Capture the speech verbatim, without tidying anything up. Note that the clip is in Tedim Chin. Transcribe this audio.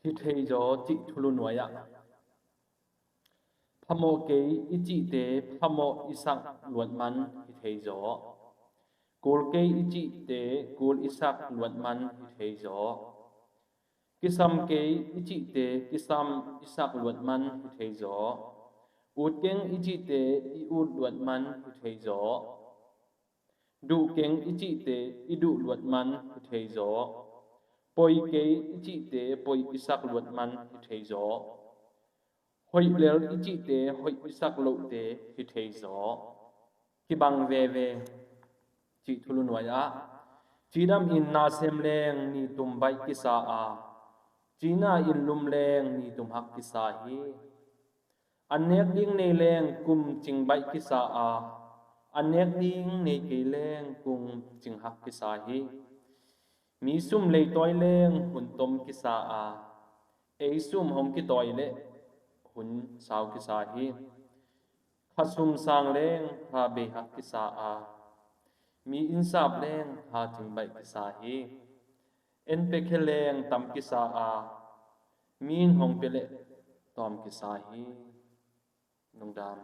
hi thei zaw cih thulu nuai-ah phamawh kei i cihte phamawh i sak luat man hi thei zaw. Kul kei i cihte kul i sak luat man hi thei zaw. Kisam kei i cihte kisam i sak luat man hi thei zaw. Ut keng i cihte i ut luat man hi thei zaw. Duh keng i cihte i duh luat man hi thei zaw. Poi kei i cihte poi i sak luat man hi thei zaw. Hoih lel i cihte hoih i sak lohte hi thei zaw. Kibang veve cih thulu nuai-ah, cidam in nasem leng nitum baih kisa a, cina in lum leng nitum hak kisa hi. An nek ding nei leng kum cing baih kisa a, an nek ding nei kei leng kum cing hak kisa hi. Mi sum leitawi leng hun tom kisa a, ei sum hong kitawi leh hun sau kisa hi. Khat sum sang leng kha bei hak kisa a, mi innsap leng kha cing baih kisa hi. En pia khe leng tam kisa a, mi in hong pia leh tawm kisa hi. Lungdam.